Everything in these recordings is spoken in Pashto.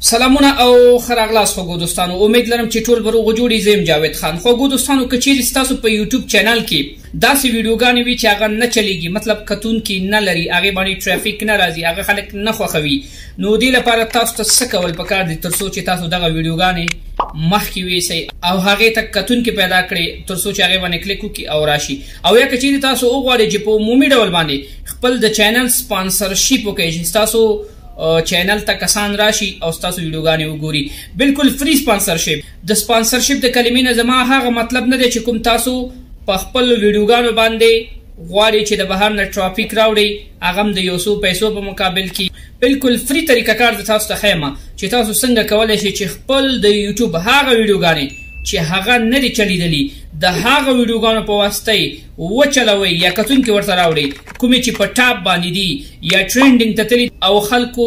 سلامونه او ښه راغلاست خوږو دوستانو، امید لرم چې ټول به روغ جوړ یئ. زه یم جاوید خان. خوږو دوستانو، که چیرې ستاسو په یوټیوب چینل کې داسې ویډیوګانې وي چې هغه نه چلیږي، مطلب کتونکي نه لري، هغې باندې ټرافیک نه راځي، هغه خلک نه خوښوي، نو دې لپاره تاسو ته څه کول پکار دي تر څو چې تاسو دغه ویډیوګانې مخکې ویسئ او هغې ته کتونکي پیدا کړئ تر څو چې هغې باندې کلیک وکړي او راشي. او یا که چیرې تاسو وغواړئ چې په عمومي ډول باندې خپل د چینل سپانسرشیپ وکړئ چې ستاسو چینل ته کسان راشي او ستاسو ویډیوګانې وګوري، بالکل free sponsorship. د سپانسرشیپ د کلمې نه زما هغه مطلب نه دی چې کوم تاسو په خپل ویډیوګانو باندې غواړئ چې د بهر نه ټرافیک راوړئ، هغه هم د یو څو پیسو په مقابل کې. بالکل free طریقه کار زه تاسو ته ښیم چې تاسو څنګه کولی شئ چې خپل د یوټیوب هغه ویډیوګانې چې هغه نه دي چلیدلي د هغه ویډیوګانو په واسطه یې وچلوئ یا کتونکي ورته راوړئ، کومې چې په top باندې دي یا trending ته تللي او خلکو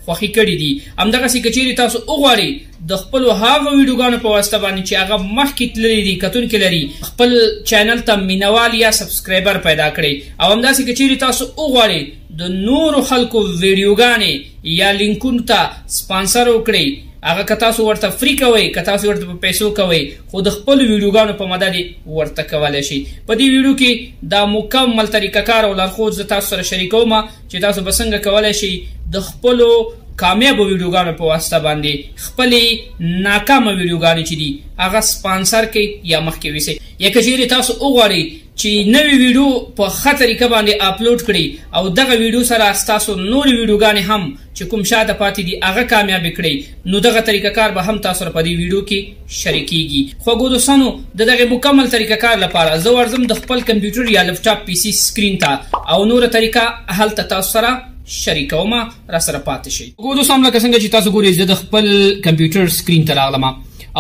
خوښي کړي دي. همدغسې که چیرې تاسو وغواړئ د خپلو هغو ویډیوګانو په واسطه باندې چې هغه مخکې تللي دي، کتونکي لري، خپل چینل ته مینوال یا subscriber پیدا کړئ. او همداسې که چیرې تاسو وغواړئ د نورو خلکو ویډیوګانې یا لینکونو ته سپانسر وکړئ، هغه که تاسو ورته free کوئ، که تاسو ورته په پیسو کوئ، خو د خپلو ویډیوګانو په مدد یې ورته کولی شئ. په دې ویډیو کې دا مکمل طریقه کار او لارښود زه تاسو سره شریکوم چې تاسو به څنګه کولی شئ د خپلو کامیابو ویډیوګانو په واسطه باندې خپلې ناکامه ویډیوګانې چې دي هغه سپانسر کړئ یا مخکې ویسئ. یا که چیرې تاسو وغواړئ چې نوې ویډیو په ښه طریقه باندې اپلوډ کړئ او دغه ویډیو سره ستاسو نورې ویډیوګانې هم چې کوم شاته پاتې دي هغه کامیابې کړئ، نو دغه طریقه کار به هم تاسو سره په دې ویډیو کې شریکیږي. خوږو دوستانو، د دغې مکمل طریقه کار لپاره زه ورځم د خپل کمپیوټر یا لپټاپ PC screen ته او نوره طریقه هلته تاسو سره شریکوم، را سره پاتې شئ. خوږو دوستانو، لکه څنګه چې تاسو ګورئ زه د خپل کمپیوټر screen ته راغلم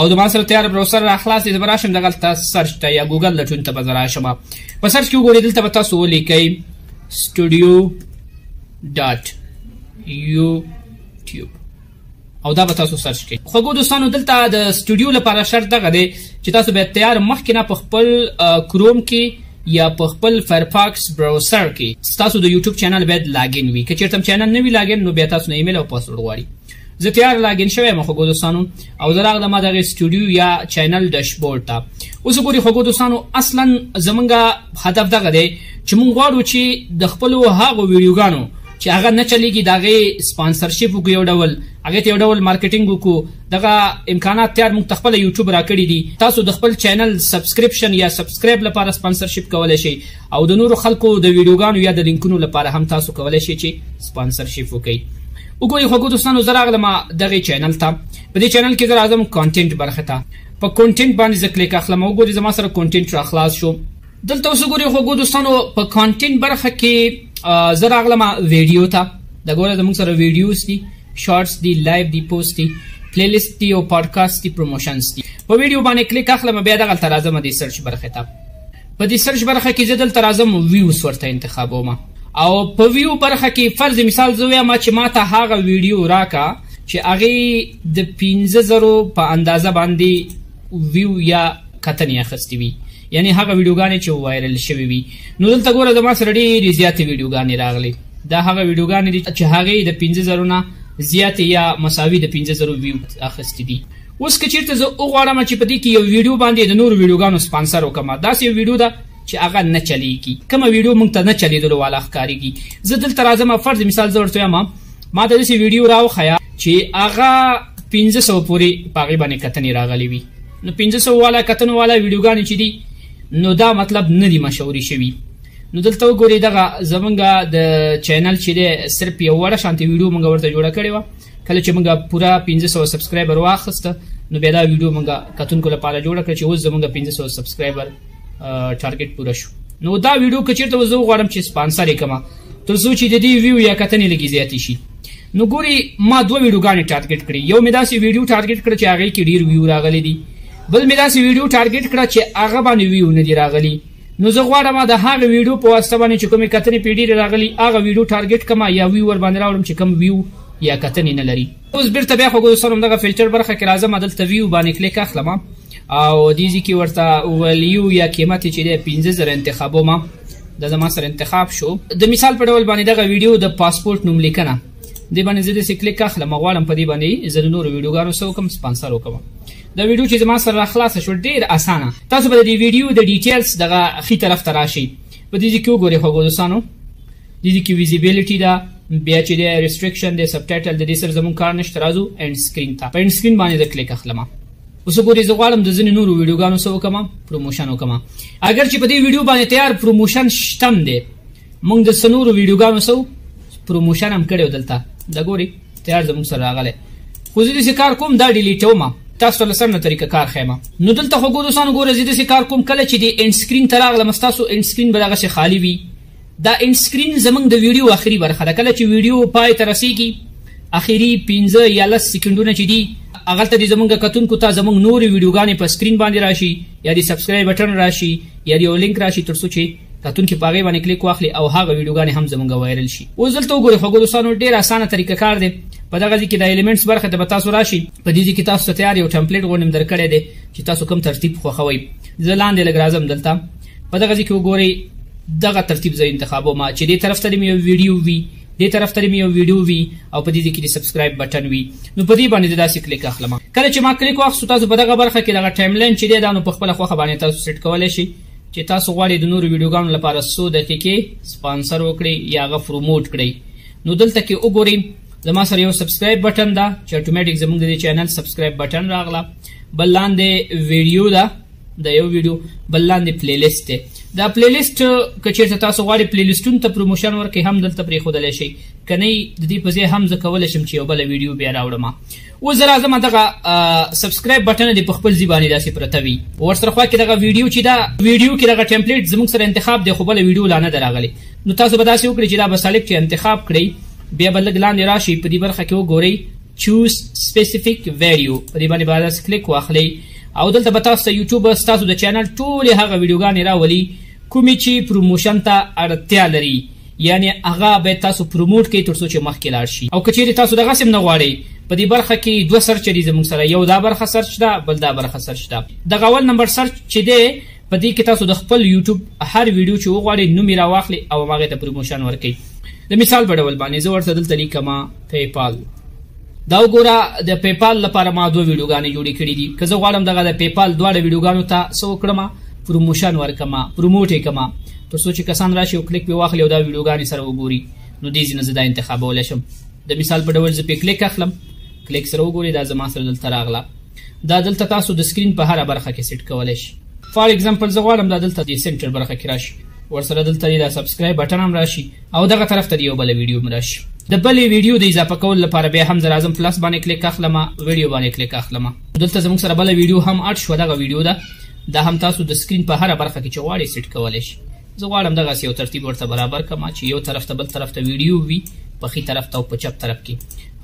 او د ما سره تیار browser را خلاص دی. زه به راشم دغلته search ته یا ګوګل لټون ته به زه راشم. په search کې وګورئ، دلته به تاسو ولیکئ studio dot YouTube او دا به تاسو search کړئ. خوږو دوستانو، دلته د سټوډیو لپاره شرط دغه دی چې تاسو باید تیار مخکې نه په خپل کروم کې یا په خپل فایرفاکس browser کې ستاسو د یوټیوب چینل باید login وي. که چېرته هم چینل نه وي login، نو بیا تاسو نه ایمیل او پاسورډ غواړي. زه تیار login شوی یم خوږو دوستانو او زه راغلم دغې سټوډیو یا چینل dashboard ته. اوس وګورئ خوږو دوستانو، اصلا زمونږ هدف دغه دی چې مونږ غواړو چې د خپلو هغو ویډیوګانو چې هغه نه چلیږي د هغې sponsorship وکړو، یو ډول هغې ته یو ډول marketing وکړو. دغه امکانات تیار موږ ته خپله یوټیوب راکړي دي. تاسو د خپل چینل subscription یا subscribe لپاره sponsorship کولی شئ او د نورو خلکو د ویډیوګانو یا د لینکونو لپاره هم تاسو کولی شئ چې sponsorship وکړئ. وګورئ خوږو دوستانو، زه راغلم دغې چینل ته. په دې چینل کې زه راځم content برخې ته. په content باندې زه کلیک اخلم. وګورئ زما سره content را خلاص شو. دلته اوس وګورئ خوږو دوستانو، په content برخه کې زه راغلم ویډیو ته. دا ګوره زموږ سره videos دي، shorts دي، live دي، پوسټ دي، playlist دي او پادکاست دي، promotions دي. په ویډیو باندې کلیک اخلم، بیا دغلته راځم دې search برخې ته. په دې search برخه کې زه دلته راځم views ورته انتخابوم او په view برخه کې فرض مثال زه وایم چې ما ته هغه ویډیو راکه چې هغې د 5000 په اندازه باندې view یا کتنې اخیستې وي، یعنی هغه ویډیوګانې چې viral شوې وي. نو دلته ګوره زما سره ډېرې زیاتې ویډیوګانې راغلې. دا هغه ویډیوګانې دي چې هغې د 5000 نه زیاتې یا مساوي د 5000 view اخیستې دي. اوس که چېرته زه وغواړم چې په دې کې یو ویډیو باندې د نورو ویډیوګانو سپانسر وکړم، داسې یو ویډیو ده چې هغه نه چلیږي، کومه ویډیو موږ ته نه چلیدلو والا ښکارېږي، زه دلته راځم. فرض مثال زه ورته وایم ما ته داسې ویډیو راوښیه چې هغه 500 پورې په هغې باندې کتنې راغلې وي. نو 500 والا کتنو والا ویډیوګانې چې دي نو دا مطلب نه دي مشهورې شوي. نو دلته وګورئ دغه زمونږ د چینل چې دی صرف یو وړه شانتې ویډیو مونږ ورته جوړه کړې وه. کله چې مونږ پوره 500 subscriber واخیسته نو بیا دا ویډیو مونږ کتونکو لپاره جوړه کړه چې اوس زمونږ 500 subscriber target پوره شو. نو دا ویډیو که چېرته زه وغواړم چې سپانسر یې کړم تر څو چې د دې view یا کتنې لږې زیاتې شي، نو ګوري ما دوه ویډیوګانې target کړې. یو مې داسې ویډیو target کړه چې هغې کې ډېر view راغلي دي، بل مې داسې ویډیو target کړه چې هغه باندې view نه دي راغلي. نو زه غواړم د هغې ویډیو په واسطه باندې چې کومې کتنې پرې ډېرې راغلي هغه ویډیو target کړم یا view ورباندې راوړم چې کوم view یا کتنې نه لري. اوس بیرته بیا خوږو دوستانو همدغه فلټر برخه کې راځم، دلته view باندې کلیک اخلم او دې ځای کې ورته value یا قیمت چې دی 5000 انتخابوم. دا زما سره انتخاب شو. د مثال په ډول باندې دغه ویډیو د پاسپورت نوم لیکنه دې باندې زه داسې کلیک اخلم، غواړم په دې باندې زه د نورو ویډیوګانو څه وکړم، سپانسر وکړم. دا ویډیو چې زما سره راخلاصه شوه ډېر اسانه، تاسو به د دې ویډیو د details دغه ښي طرف ته راشئ، په دې ځای کې وګورئ خوږو دوستانو، دې ځای کې visibility ده، بیا چې دی restriction دی، subtitle د دې سره زموږ کار نشته. راځو end screen ته، په end screen باندې زه کلیک اخلم. اوس وګورئ زه غواړم د ځینې نورو ویډیوګانو څه وکړم، promotion وکړم. اګر چې په دې ویډیو باندې تیار promotion شتم دی، موږ د څه نورو ویډیوګانو څه promotion هم کړی دلته، دا ګورئ تیار زموږ سره راغلی. خو زه داسې کار کوم، دا delete وم، تاسو ته له سر نه طریقه کار ښیم. نو دلته خوږو دوستانو ګوره زه داسې کار کوم، کله چې د end screen ته راغلم، ستاسو end screen به دغسې خالي وي. دا end screen زموږ د ویډیو اخري برخه ده، کله چې ویډیو پای ته رسیږي اخري 5 یا 10 سیکنډونه چې دي هغلته دې زموږ کتونکو ته زموږ نورې ویډیوګانې په screen باندې راشي، یا د subscribe button راشي، یا د یو لینک راشي، تر څو چې کتونکي په هغې باندې کلیک واخلي او هغه ویډیوګانې هم زموږ viral شي. اوس دلته وګورئ خوږو دوستانو، ډېر اسانه طریقه کار دی. په دغه ځای کې د elements برخه ته به تاسو راشئ، په دې ځای کې تاسو ته تیار یو template غونډم درکړی دی چې تاسو کوم ترتیب خوښوئ. زه لاندې لږ راځم، دلته په دغه ځای کې وګورئ دغه ترتیب زه انتخابوم چې دې طرف ته دې یو ویډیو وي، دې طرف ته دې یو ویډیو وي، او په دې ځای کې د subscribe button وي. نو په دې باندې زه داسې کلیک اخلم. کله چې ما کلیک واخیستو، تاسو په دغه برخه کې دغه timeline چې دی دا نو په خپله خوښه باندې تاسو سیټ کولی شئ چې تاسو غواړئ د نورو ویډیوګانو لپاره څو دقیقې سپانسر وکړئ یا هغه promote کړئ. نو دلته کې وګورئ زما سره یو subscribe button ده چې اتوماتیک زموږ د دې channel subscribe button راغله، بل لاندې ویډیو ده، د یو ویډیو، بل لاندې playlist دی. دا playlist که چېرته تاسو غواړئ playlist ونو ته promotion ورکړئ هم دلته پرېښودلی شئ، که نه د دې په ځای هم زه کولی شم چې یو بله ویډیو بیا راوړم. اوس زه راځم دغه subscribe button دې په خپل ځای باندې داسې پرته وي، ورسره خوا کې دغه ویډیو چې دا ویډیو کې دغه template زموږ سره انتخاب دی، خو بله ویډیو لا نه ده راغلې. نو تاسو به داسې وکړئ چې دا به select چې انتخاب کړئ، بیا به لږ لاندې راشئ، په دې برخه کې وګورئ choose specific video، په دې باندې به داسې کلیک واخلئ او دلته به تاسو ته یوټیوب ستاسو د channel ټولې هغه ویډیوګانې راولي کومې چې promotion ته اړتیا لري، یعنې هغه باید تاسو promote کړئ تر څو چې مخکې لاړ شي. او که چیرې تاسو دغسې هم نه غواړئ، په دې برخه کې دوه search دي زموږ سره، یو دا برخه search ده، بل دا برخه search ده. دغه اول نمبر search چې دی په دې کې تاسو د خپل یوټیوب هر ویډیو چې وغواړئ نوم یې راواخلئ او هماغې ته promotion ورکړئ. د مثال په ډول باندې زه ورته دلته لیکم PayPal. دا وګوره د PayPal لپاره ما دوه ویډیوګانې جوړې کړې دي. که زه غواړم دغه د PayPal دواړه ویډیوګانو ته څه وکړم، promotion ورکړم، promote یې کړم، تر څو چې کسان راشي او کلیک پرې واخلي او دا ویډیوګانې سره وګوري. نو دې ځای نه زه دا انتخابولی شم. د مثال په ډول زه پرې کلیک اخلم، کلیک سره وګورئ دا زما سره دلته راغله. دا دلته تاسو د screen په هره برخه کې سیټ کولی شئ. for example زه غواړم دا دلته د center برخه کې راشي، ورسره دلته دا subscribe button هم راشي او دغه طرف ته یو بله ویډیو هم راشي. د بلې ویډیو د اضافه کولو لپاره بیا هم زه راځم plus باندې کلیک اخلم، ویډیو باندې کلیک اخلم. دلته زموږ سره بله ویډیو هم add شوه، دغه ویډیو ده، دا هم تاسو د screen په هره برخه کې چې غواړئ سیټ کولی شئ. زه غواړم دغسې یو ترتیب ورته برابر کړم چې یو طرف ته بل طرف ته ویډیو وي، په ښي طرف ته او په چپ طرف کې،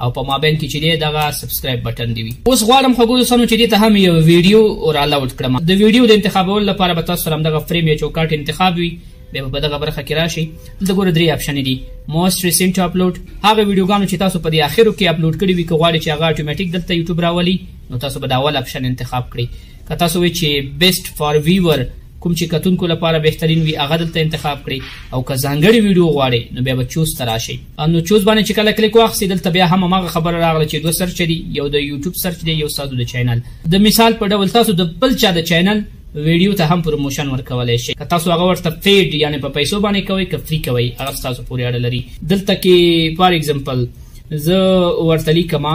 او په مابین کې چې دی دغه subscribe button دی وي. اوس غواړم خوږو دوستانو چې دې ته هم یو ویډیو ور load کړم. د ویډیو د انتخابولو لپاره به تاسو سره همدغه فریم یا چوکاټ انتخاب وي، بیا به په دغه برخه کې راشئ. دلته ګوره درې option دي، most recent upload، هغه ویډیوګانو چې تاسو په دې اخرو کې اپلوډ کړي وي، که غواړئ چې هغه اتوماتیک دلته یوټیوب راولي نو تاسو به دا اول option انتخاب کړئ. که تاسو وایئ چې best for viewer، کوم چې کتونکو لپاره بهترین وي هغه دلته انتخاب کړئ، او که ځانګړې ویډیو غواړئ نو بیا به choose ته راشئ. نو choose باندې چې کله کلیک واخیستئ دلته بیا هم هماغه خبره راغله چې دوه search دي، یو د یوټیوب search دی، یو ستاسو د channel. د مثال په ډول تاسو د بل چا د channel ویډیو ته هم promotion ورکولی شئ. که تاسو هغه ورته paid یعنې په پیسو باندې کوئ که free کوئ هغه ستاسو پورې اړه لري. دلته کې for example زه ورته لیکم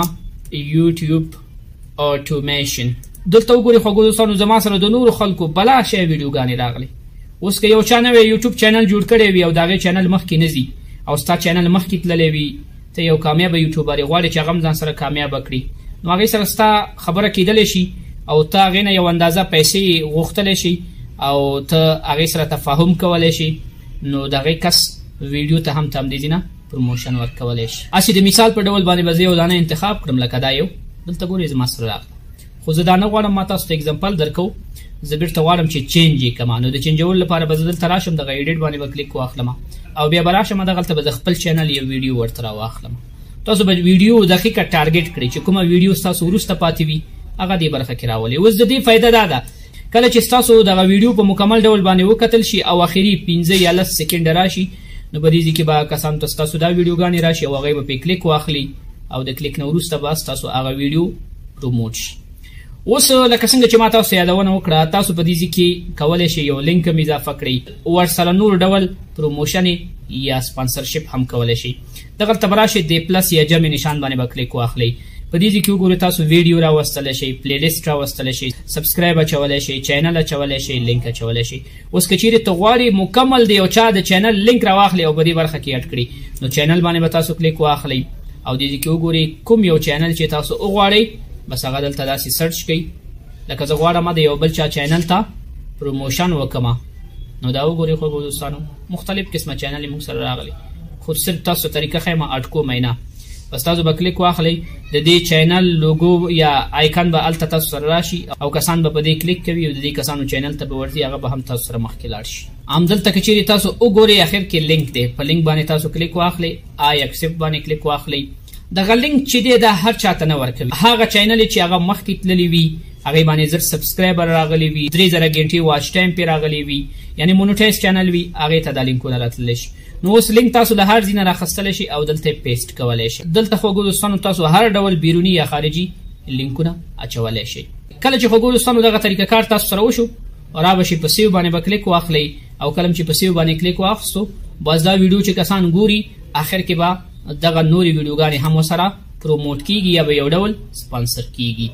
یوټیوب automation. دلته وګورئ خوږو دوستانو زما سره د نورو خلکو بلا شی ویډیوګانې راغلې. اوس که یو چا نوی یوټیوب channel جوړ کړی وي او د هغې channel مخکې نه ځي او ستا channel مخکې تللی وي، ته یو کامیابه یوټیوبر یې، غواړې چې هغه هم ځان سره کامیابه کړي، نو هغې سره ستا خبره کېدلی شي او ته هغې نه یو اندازه پیسې غوښتلی شي او ته هغې سره تفاهم کولی شي، نو د هغې کس ویډیو ته هم ته همدې ځای نه promotion ورکولی شي. هسې د مثال په ډول باندې به زه یو دانه انتخاب کړم، لکه دا یو دلته ګورئ زما سره راغله، خو زه دا نه غواړم، ما تاسو ته example درکوم. زه بیرته غواړم چې change یې کړم. نو د change ولو لپاره به زه دلته راشم، دغه edit باندې به کلیک واخلم او بیا به راشم دغلته به د خپل channel یو ویډیو ورته راواخلم. تاسو به ویډیو دقیقه target کړئ چې کومه ویډیو ستاسو وروسته پاتې وي هغه دې برخه کې راولئ. اوس د دې فایده دا ده کله چې ستاسو دغه ویډیو په مکمل ډول باندې وکتل شي او اخري 5 یا 10 سیکنډ راشي، نو په دې ځای کې به کسانو ته ستاسو دا ویډیوګانې راشي او هغوی به پرې کلیک واخلي او د کلیک نه وروسته به ستاسو هغه ویډیو پروموټ شي. اوس لکه څنګه چې ما تاسو یادونه وکړه، تاسو په دې ځای کې کولی شئ یو لینک هم اضافه کړئ، ورسره نور ډول promotion یا sponsorship هم کولی شئ. دغلته به راشئ، د plus یا جمع نشان باندې به کلیک واخلئ. په دې ځای کې وګورئ، تاسو ویډیو راوستلی شئ، playlist راوستلی شئ، subscribe اچولی شئ، channel اچولی شئ، لینک اچولی شئ. اوس که چیرې ته غواړې مکمل د یو چا د channel link راواخلې او په دې برخه کې add کړي، نو channel باندې به تاسو کلیک واخلئ او دې ځای کې وګورئ کوم یو channel چې تاسو وغواړئ، بس هغه دلته داسې search کړئ. لکه زه غواړم د یو بل چا channel ته promotion وکړم، نو دا وګورئ خوږو دوستانو، مختلف قسمه channel موږ سره راغلی، خو صرف تاسو طریقه ښیم add کوم یې نه. بس تاسو به کلیک واخلئ، د دې channel logo یا icon به هلته تاسو سره راشي او کسان به په دې کلیک کوي او د دې کسانو channel ته به ورځي، هغه به هم تاسو سره مخکې لاړ شي. همدلته که چیرې تاسو وګورئ اخر کې لینک دی، په لینک باندې تاسو کلیک واخلئ، I accept باندې کلیک واخلئ. دغه لینک چې دی دا هر چاته نه ورکوي، هغه channel چې هغه مخکې تللی وي، هغې باندې 1000 subscriber راغلی وي، 3000 ګنټې watch time پرې راغلی وي، یعنې monetize channel وي، هغې ته دا لینکونه راتللی شي. نو اوس لینک تاسو له هر ځای نه راخیستلی شئ او دلته یې paste کولی شئ. دلته خوږو دوستانو تاسو هر ډول بیروني یا خارجي لینکونه اچولی شئ. کله چې خوږو دوستانو دغه طریقه کار تاسو سره وشو، را به شئ په save باندې به کلیک واخلئ او کله چې په save باندې کلیک واخیستو، بس دا ویډیو چې کسان ګوري اخر کې به دغه نورې ویډیوګانې هم ورسره promote کیږي یا به یو ډول سپانسر کیږي.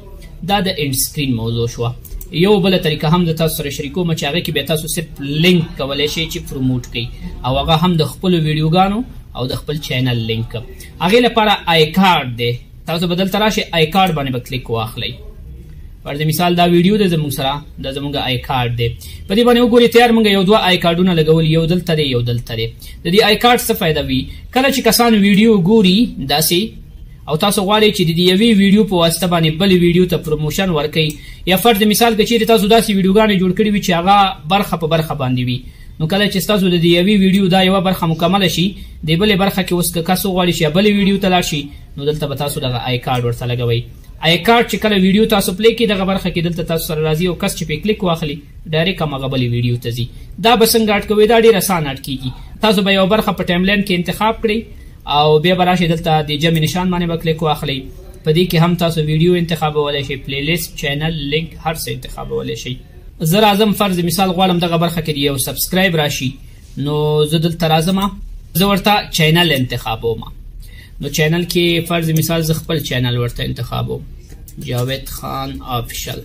دا د end screen موضوع شوه. یو بله طریقه هم د تاسو سره شریکوم چې هغې کې بیا تاسو صرف لینک کولی شئ چې promote کړئ او هغه هم د خپلو ویډیوګانو او د خپل channel link. هغې لپاره i card دی، تاسو به دلته راشئ i card باندې به کلیک واخلئ. فرض مثال دا ویډیو ده زموږ سره، دا زموږ i card دی، په دې باندې وګورئ تیار موږ یو دوه i card ونه لګولي، یو دلته دی یو دلته دی. د دې i card څه فایده وي؟ کله چې کسان ویډیو ګوري داسې او تاسو غواړئ چې د دې یوې ویډیو په واسطه باندې بلې ویډیو ته promotion ورکړئ، یا فرض مثال که چیرې تاسو داسې ویډیوګانې جوړ کړي وي چې هغه برخه په برخه باندې وي، نو کله چې ستاسو د دې یوې ویډیو دا یوه برخه مکمله شي، د بلې برخه کې اوس که کس وغواړي چې بلې ویډیو ته لاړ شي، نو دلته به تاسو دغه i card ورته لګوئ. i card چې کله ویډیو تاسو play کړئ دغه برخه کې دلته تاسو سره راځي او کس چې پرې کلیک واخلي direct هماغه بلې ویډیو ته ځي. دا به څنګه add کوئ؟ دا ډېر اسان add کیږي. تاسو به یوه برخه په timeline کې انتخاب کړئ او بیا به راشئ دلته د جمع نشان باندې به کلیک واخلئ. په دې کې هم تاسو ویډیو انتخابولی شئ، playlist، channel، link، هر څه انتخابولی شئ. زه راځم فرض مثال غواړم دغه برخه کې یو subscribe راشي، نو زه دلته راځم، زه ورته channel انتخابوم. نو channel کې فرض مثال زه خپل channel ورته انتخابوم، جاوید خان official.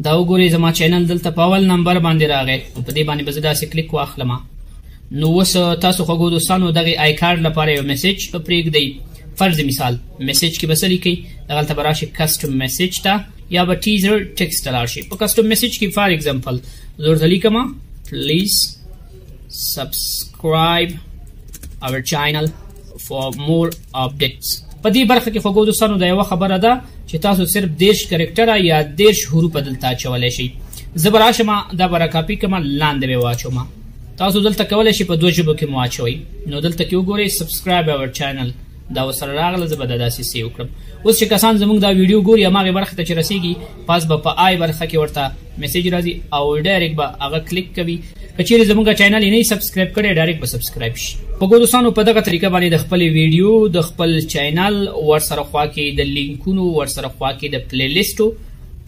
دا وګورئ زما channel دلته په اول نمبر باندې راغی، نو په دې باندې به زه داسې کلیک واخلم. نو اوس تاسو خوږو دوستانو دغې i card لپاره یو message پرېږدئ. فرض مثال message کې به څه لیکئ؟ دغلته به راشئ custom message ته یا به teaser text ته لاړ شئ. په custom message کې for example زه ورته لیکم please subscribe our channel for more updates. په دې برخه کې خوږو دوستانو دا یوه خبره ده چې تاسو صرف 30 character ه یا 30 حروف دلته اچولی شئ. زه به راشم دا به راکاپي کړم، لاندې به یې واچوم. تاسو دلته کولی شئ په دوه ژبو کې مو واچوئ. نو دلته کې وګورئ subscribe our channel دا ورسره راغله، زه به دا داسې save کړم. اوس چې کسان زموږ دا ویډیو ګوري هماغې برخې ته چې رسیږي، پس به په i برخه کې ورته message راځي او direct به هغه کلیک کوي. که چیرې زموږ channel یې نه subscribe کړی direct به subscribe شي. خوږو دوستانو په دغه طریقه باندې د خپلې ویډیو، د خپل channel ورسره خوا کې د لینکونو، ورسره خوا کې د playlist و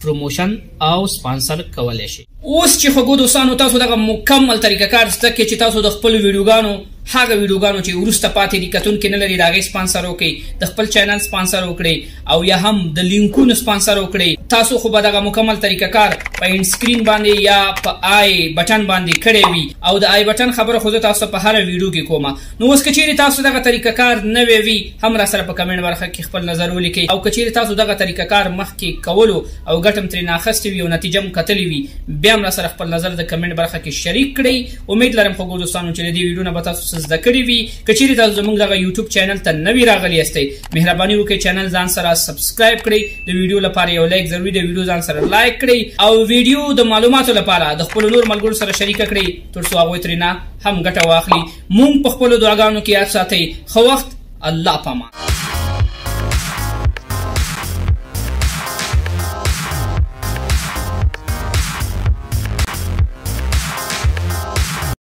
promotion او سپانسر کولی شئ. اوس چې خوږو دوستانو تاسو دغه مکمل طریقه کار زده کړئ چې تاسو د خپلو ویډیوګانو، هغه ویډیوګانو چې وروسته پاتې دي کتونکي نه لري، د هغې سپانسر وکړئ، د خپل channel sponsor وکړئ او یا هم د لینکونو سپانسر وکړئ. تاسو خو به دغه مکمل طریقه کار په end screen باندې یا په i button باندې کړی وي او د i button خبره خو زه تاسو په هره ویډیو کې کوم. نو اوس که چیرې تاسو دغه طریقه کار نوی وي هم را سره په کمنټ برخه کې خپل نظر ولیکئ، او که چیرې تاسو دغه طریقه کار مخکې کولو او ګټه هم ترې نه اخیستې وي او نتیجه هم کتلې وي، بیا هم را سره خپل نظر د کمنټ برخه کې شریک کړئ. امید لرم خوږو دوستانو چې له دې ویډیو نه به تاسو څه زده کړي وي. که چیرې تاسو زموږ دغه یوټیوب channel ته نوي راغلي یاستئ، مهرباني وکړئ channel ځان سره subscribe کړئ. د ویډیو لپاره یو like ضروري دی، ویډیو ځان سره like کړئ او ویډیو د معلوماتو لپاره د خپلو نور ملګرو سره شریکه کړئ تر څو هغوی ترې نه هم ګټه واخلي. موږ په خپلو دعاګانو کې یاد ساتئ. ښه وخت، الله پامان.